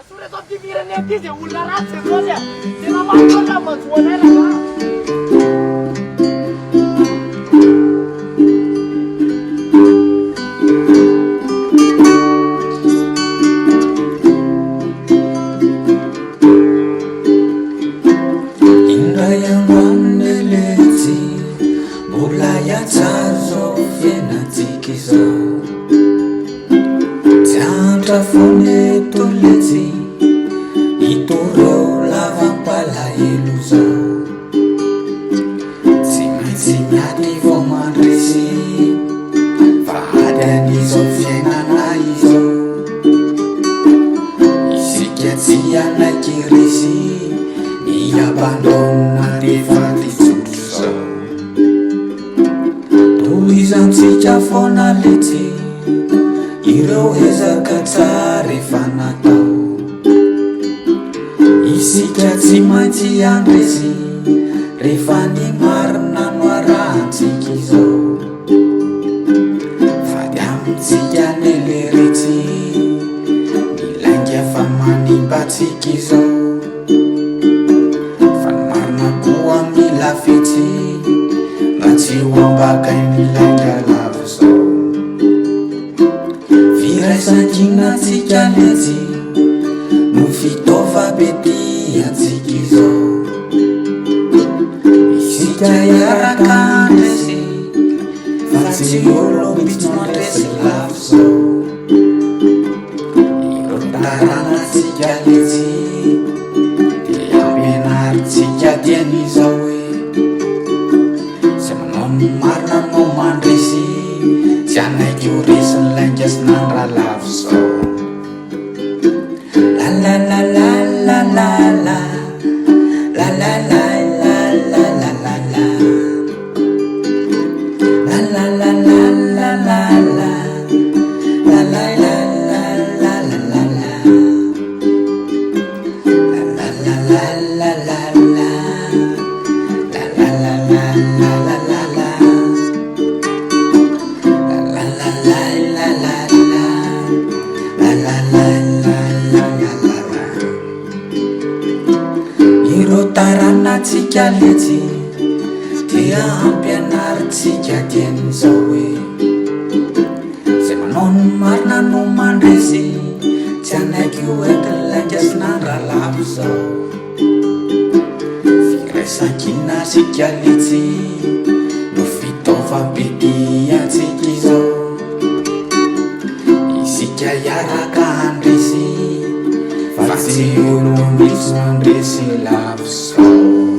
Asory eto amin'ity firenena ity izay olona ratsy Jesosy a! Tena mafy loatra ny manjo anay rangahy. Indray andro any letsy mbola hiatsara izao fiainantsika izao. Tsy antra foana eto letsy itoreo lavampalahelo zao. Tsy maintsy miady vao mandresy fa ady an'izao fiainana izao. Isika tsy hanaiky resy ny abandona dia faty tsotr'izao. Tohizantsika foana letsy ireo ezaka tsara efa natao. Isika tsy maintsy handresy rehefa ny marina no arahantsika izao. Fady amintsika anie leretsy ny lainga fa manimba antsika izao. Fa ny marina koa mila fetsy mba tsy ho ambakain'ny lainga lava izao. Firaisankina antsika letsy no fitaovam-piadiantsika izao. Isika hiaraka handresy fa tsy olom-bitsy no handresy lava izao. Ireo taranantsika letsy dia ampianarintsika dieny izao hoe Izay manao ny marina no mandresy, tsy hanaiky ho resin'ny lainga sy nandralavo izao. La la la la la la la la la la la la la la la La la la la la la la La la la la la la la la La la la la la la La la la la la la la la La la la la la la La la la la la la la la Ireo taranantsika letsy dia ampianarintsika dieny izao hoe Izay manao ny marina no mandresy tsy hanaiky ho entin'ny lainga sy nandralavo izao Firaisankina sika letsy no fitaovam-pidiantsika izao Isika hiaraka handresy fa tsy olom-bitsy no handresy lavo izao.